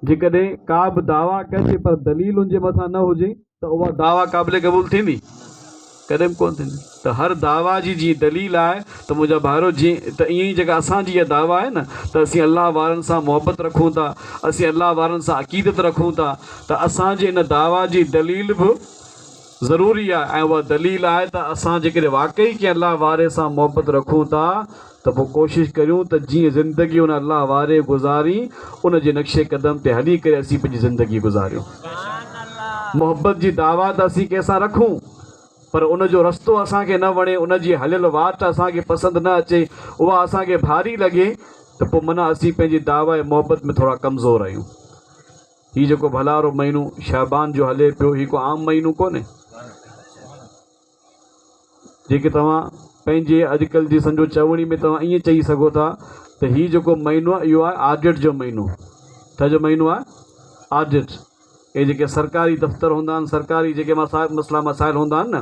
جيڪڏهن ڪا به دعويٰ ڪجي پر دليل ان جي مٿان نه هجي ته اها دعويٰ قابل قبول ٿيندي؟ ڪڏهن به ڪونه ٿيندي. ته هر دعويٰ جي جيئن دليل آهي ته منهنجا ڀائرو جيئن ته ائين ئي جيڪا اسان جي اها دعويٰ آهي نه ته اسين الله وارن سان محبت رکون ٿا، اسين الله وارن سان عقيدت رکون ٿا ته اسان جي ان دعويٰ جي دليل به ضروري آهي ۽ اها دليل آهي ته اسان جيڪڏهن واقعي ڪنهن الله واري سان محبت رکون ٿا ته پوء ڪوشش ڪريون ته جيئن زندگي ان الله واري گذاري ان جي نقش قدم تي هلي ڪري اسين پنهنجي زندگي گذاريون. محبت جي دعويٰ ته اسين ڪنهن سان رکون پر ان جو رستو اسان کي نه وڻي، ان جي هليل واٽ اسان کي پسند نه اچي، اها اسان کي ڀاري لڳي ته پوء معنيٰ اسين پنهنجي دعويٰ محبت ۾ ٿورا ڪمزور آهيون. هي جيڪو ڀلارو مهينو شعبان جو هلي پيو هي ڪو عام مهينو ڪونهي. جيڪي توهان پنهنجي اڄڪلهه جي سمجهو چوڻي ۾ توهان ائين چئي سگهو ٿا ته هي جيڪو مهينو آهي اهو آهي آڊٽ جو مهينو. ڇا جو مهينو آهي؟ آڊٽ. اهي جيڪي سرڪاري دفتر هوندا آهن سرڪاري جيڪي مسئلا مسائل هوندا آهن نه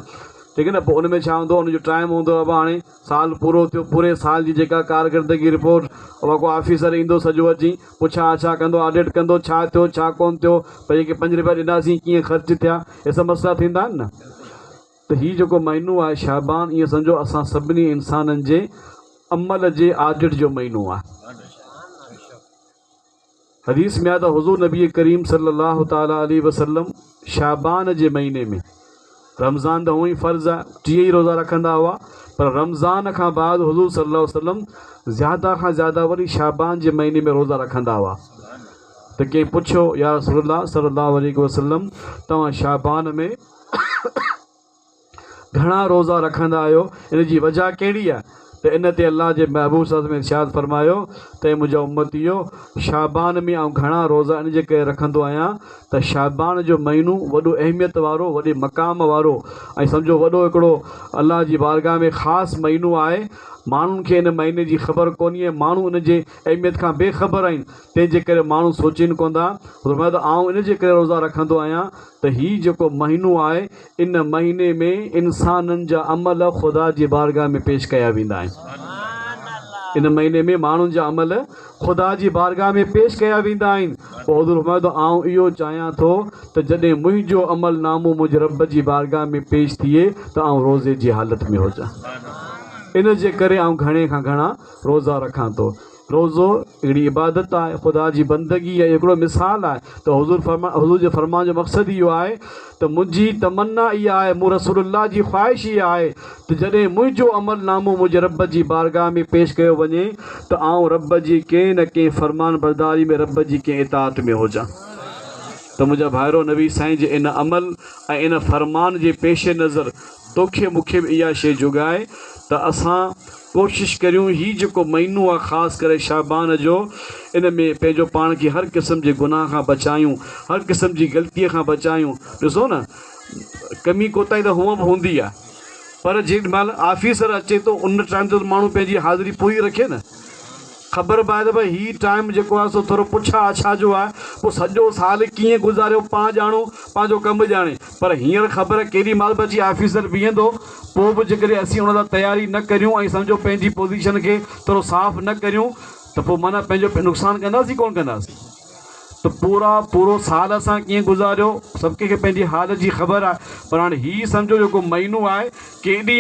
ٺيڪ آهي نه پوء ان ۾ ڇا هوندو آهي ان جو ٽائيم هوندو آهي هاڻي سال پورو ٿيو پوري سال جي جيڪا ڪارڪردگي رپورٽ اها ڪو آفيسر ايندو سڄو اچي پڇا آڇا ڪندو آڊٽ ڪندو ڇا ٿيو ڇا ڪونه ٿيو ڀئي جيڪي پنج روپيا ڏناسين ڪيئن خرچ ٿيا اهي سڀ مسئلا ٿيندا آهن نه ته هي جيڪو مهينو آهي شعبان ائين سمجهو اسان سڀني انسانن جي عمل جي آڊٽ جو مهينو آهي. حديث ۾ آهي ته حضور نبي ڪريم صلي الله تعالٰي عليه وسلم شعبان جي مهيني ۾ رمضان ته هونئن ئي فرض آهي ٽيهه ئي روزا رکندا هئا پر رمضان کان بعد حضور صلي الله عليه وسلم زياده کان زياده وري شعبان جي مهيني ۾ روزا رکندا هئا ته ڪنهن پڇيو يا رسول الله صلي الله عليه وسلم توهان شعبان ۾ گهڻا روزا رکندا آهيو ان جي وجهه ڪهڙي آهي ته ان تي الله جي محبوب صلي الله عليه وسلم ارشاد فرمايو ته اي منهنجا امتيو شعبان ۾ آئون گهڻا روزا ان جي ڪري رکندو آهيان ته شعبان جو مهينو وڏو اهميت وارو وڏي مقام وارو ۽ سمجهو وڏو هڪڙو الله جي بارگاهه ۾ خاص مهينو آهي ماڻهن کي ان مهيني جي خبر ڪونهي ماڻهو ان جي اهميت کان بي خبر آهن تنهن جي ڪري ماڻهو سوچين ڪونه ٿا فرمايو ته آئون ان جي ڪري روزا رکندو آهيان ته هي جيڪو مهينو آهي ان مهيني ۾ انسانن جا عمل خدا جي بارگاهه ۾ پيش ڪيا ويندا آهن. ان مهيني ۾ ماڻهن جا عمل خدا جي بارگاهه ۾ پيش ڪيا ويندا آهن. پوء حضور فرمايو ته آئون اهو چاهيان ٿو ته جڏهن منهنجو عمل نامو منهنجي رب جي بارگاهه ۾ پيش ٿئي ته آئون روزي جي حالت ۾ هجان. ان جي ڪري آئون گهڻي کان گهڻا روزا رکان ٿو. روزو هڪڙي عبادت آهي، خدا جي بندگي آهي، هڪڙو مثال آهي ته حضور فرما حضور جي فرمان جو مقصد اهو آهي ته منهنجي تمنا اها آهي، مون رسول الله جي خواهش اها آهي ته جڏهن منهنجو عمل نامو منهنجي رب جي بارگاهه ۾ پيش ڪيو وڃي ته آئون رب جي ڪنهن نه ڪنهن فرمان برداري ۾ رب جي ڪنهن اطاعت ۾ هجان ته منهنجا ڀائرو نبي سائين جي ان عمل ۽ ان فرمان جي پيش نظر توکي مون کي به اها شيء جڳائي ته اسان ڪوشش ڪريون هي جيڪو مهينو آهي خاص ڪري شعبان جو ان ۾ پنهنجو پاڻ کي هر قسم جي گناهه کان بچايون هر قسم جي غلطي کان بچايون ڏسو نه ڪمي ڪوتاهي ته هونء به هوندي آهي پر جيڏي مهل آفيسر اچي ٿو ان ٽائيم تي ماڻهو پنهنجي حاضري پوري رکي نه خبر به آهي ته ڀئي هي ٽائيم جيڪو آهي سو ٿورو پڇا آڇا جو آهي، پوء سڄو سال ڪيئن گذاريو پاڻ ڄاڻو، پنهنجو ڪم ڄاڻي. پر هينئر خبر ڪيڏي مهل به اچي آفيسر بيهندو، پوء به جيڪڏهن اسين ان لاء تياري نه ڪريون ۽ سمجهو پنهنجي پوزيشن کي ٿورو صاف نه ڪريون ته پوء معنيٰ پنهنجو نقصان ڪنداسين ڪونه ڪنداسين. ته پورا پورو سال اسان ڪيئن گذاريو سڀ ڪنهن کي پنهنجي حال جي خبر آهي پر هاڻي هي سمجهو جيڪو مهينو آهي ڪيڏي.